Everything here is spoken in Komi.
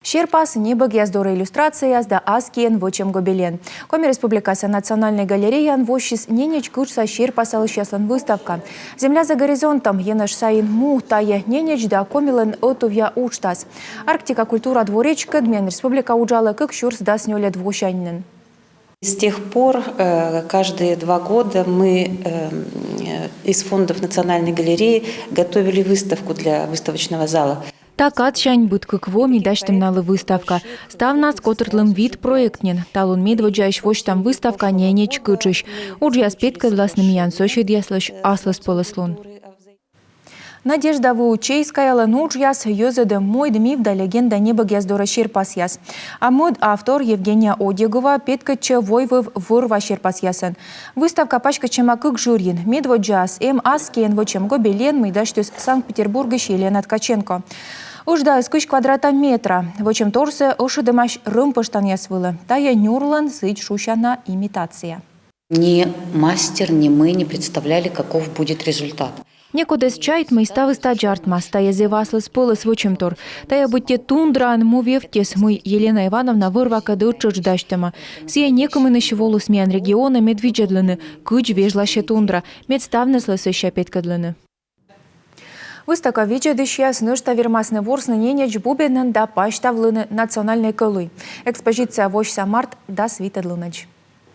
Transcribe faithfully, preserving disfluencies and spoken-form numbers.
Серпас, небӧгъяс дорӧ иллюстрацияяс да ас киӧн вӧчӧм гобелен. Коми Республикаса Национальнӧй галереяын воссис ненеч кытшса серпасалысьяслӧн выставка. «Земля за горизонтом» енэж сайын му — тайӧ ненеч да комилӧн ӧтувъя уджтас. «Арктика» культура дворечкӧд миян республика уджалӧ кык сюрс дас нёльӧд восянь нин. С тех пор э, каждые два года мы э, из фондов Национальной галереи готовили выставку для выставочного зала. Та кадсянь быд кык во ми дасьтім налы выставка. Ставнас котыртлім вит проект нин. Талун медводдзаысь восьтам выставка ненеч кытшысь. Уджъяс петкӧдласны миян сӧседъяслысь аслыспӧлӧслун. Надежда Вуучейскаялӧн уджъяс йӧзӧдӧм мойд, миф да легенда небӧгъяс дорӧ серпасъяс. А мӧд автор Евгения Одегова петкӧдчӧ войвыв вӧр-ва серпасъясӧн. Выставка паськӧдчӧма кык жырйын. Медводдзаас эм ас киӧн вӧчӧм гобелен, мый дасьтіс Санкт-Петербургысь Елена Ткаченко. Ыждаыс кызь квадрата метра. Вӧчӧмторсӧ ӧшӧдӧмаӧсь рӧмпӧштанъяс вылӧ. Тайӧ нюрлӧн сідз шусяна имитация. Ни мастер, ни мы не представляли, каков будет результат. Некод эз чайт, мый ставыс тадз артмас. Тайӧ зэв аслыспӧлӧс вӧчӧмтор. Тайӧ быттьӧ тундраын му вевттьӧс, мый Елена Ивановна вӧр-вакӧд ӧттшӧтш дасьтӧма. Сійӧ некымынысь воліс миян регионӧ, мед видзӧдлыны, кыдз вежласьӧ тундра, мед ставныслы сэсся петкӧдлыны. Выставка видзӧдысьяс нӧшта вермасны ворсны ненеч бубенӧн да пасьтавлыны национальнӧй кӧлуй. Экспозиция восьса март дас витӧд лунӧдз.